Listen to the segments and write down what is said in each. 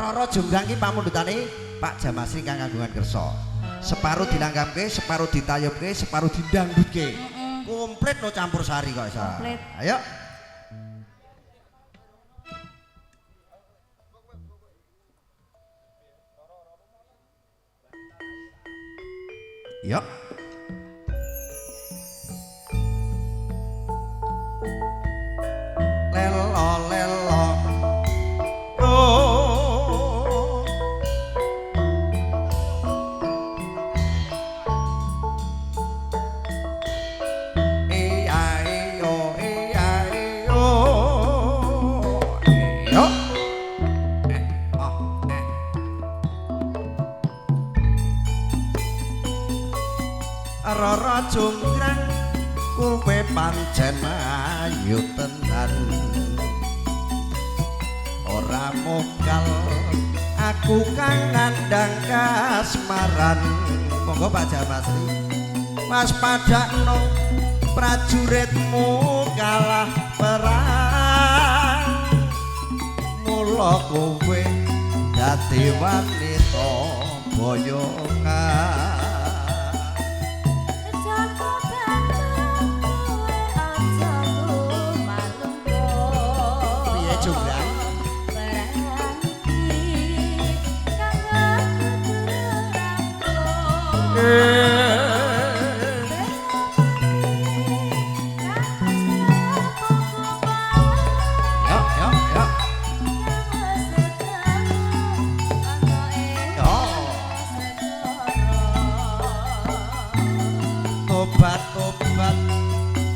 Roro Jonggrang ki pamundhutane Pak Jamasri kang kagungan kersa. Separuh dilanggamke, separuh ditayubke, separuh didangdutke. Komplit no campur sari kok iso. Komplit. Ayo. Yuk. Lelo lelo. Oh. Iya iyo iya iyo. Yo. Eh, oh, eh. Roro Jonggrang kowe pancen ayu tenan, ora mokal aku kang nandhang kasmaran. Monggo Pak Jamasri, waspadakno prajuritmu kalah perang, mula kowe dadi wanita boyongan. Piye Jonggrang? Yo yo yo. Yo. Tobat-tobat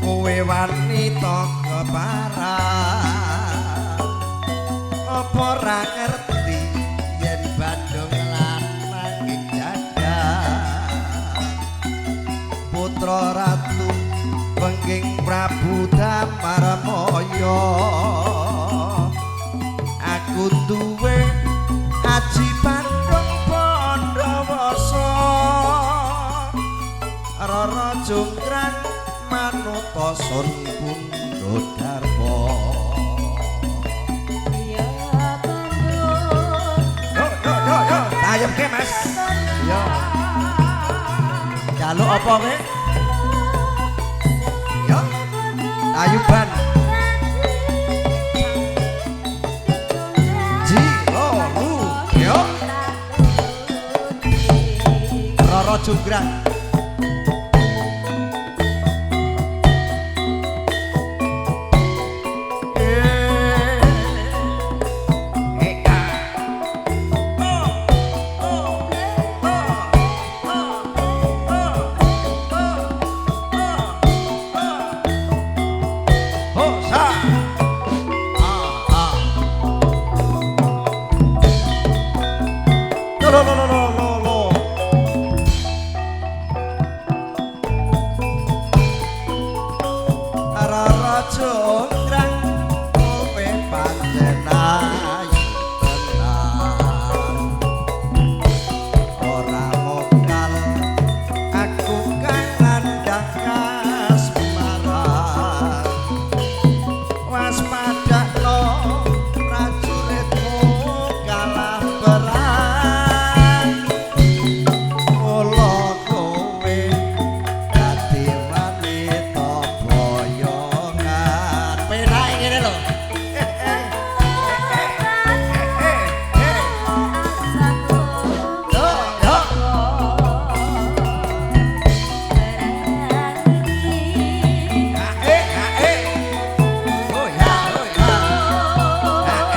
kowe wanita keparah, apa ora ngerti yen Bandung lanang ing jagat, putra ratu pengging Prabu Damarmaya, aku duwe aji Bandung Pandawasa. Roro Jonggrang manuta sun pundhut garba. Yo yo yo yo, tayebke Mas. Yo. Jaluk apa kowe? Yo. Tayuban. Ji lo lu. Yo. Roro Jonggrang. Lo lo lo lo lo. Roro Jonggrang kowe pancen ayu tenan, ora mokal aku kang nandhang kasmaran, waspadakno prajuritmu kalah perang, mula kowe dadi wanita boyongan. Penake ngene lho. Yo yo. Eh eh. Oh ya oh ya.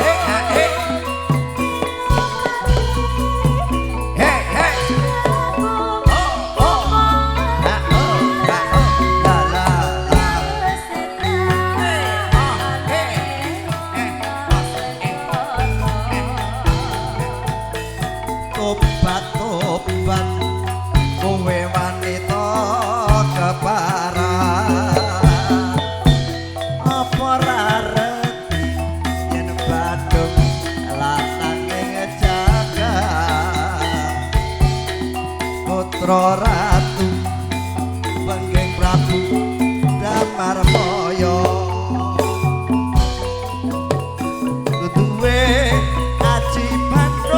Eh eh. Hey hey. Oh oh. La oh la oh la la la. Eh eh eh. Tobat tobat kowe wanita keparah, apa ora reti yen Bandung lanang jagat, putra ratu pengging Prabu Damarmaya, duwe aji Bandung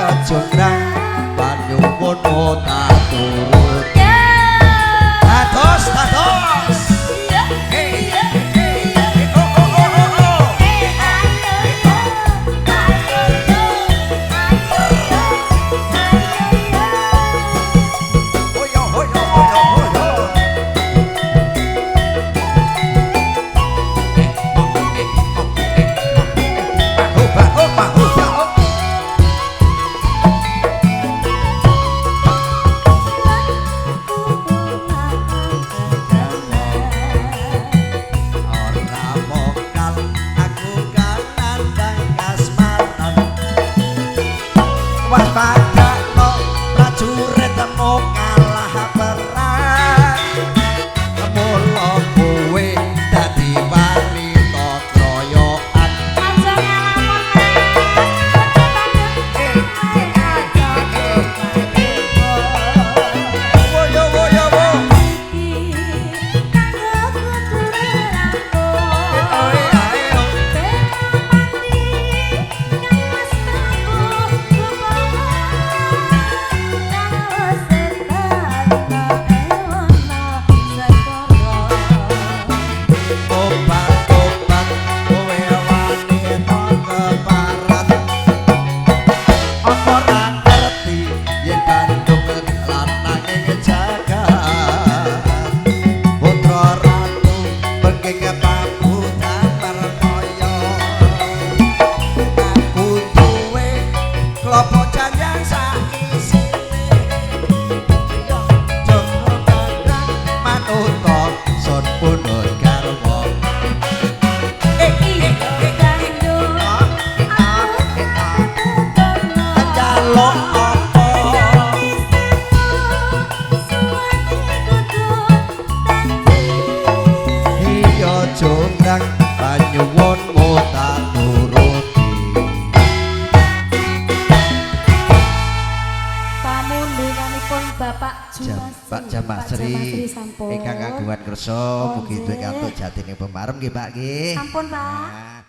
Iya jonggrang panyuwunmu tak turut. Dados dados. Eh eh eh oh oh oh oh oh. Oh yo oh yo oh yo oh yo. Eh oh eh oh eh oh eh. Bahu bahu bahu bahu. Ora mokal aku kanandang kasmaran. Waspadakno prajurit temu kalah perang. Mula kowe dadi wanita kroyokan. Eh eh eh eh eh. Wo yo wo yo wo. Eh oh eh ah, eh oh. Obat-obat kowe wanita keparat. Apa ora ngerti yen Bandung lanange jagat. Putra ratu pengging pabutan perkaya. Aku duwe klopo janjang saisine. Yo Joko Barang manuta sun punut garwa. Eh eh eh eh ah eh ah eh ah. Jaluk apa? Iya jonggrang panyuwunmu tak turuti. Pamundhutanipun Bapak Jumasri. Pak Jamasri sampun. ingkang kagungan kersa Oh, mugi nggih. kantuk jatine pemarem nggih Pak nggih. Sampun, Pak. Nah.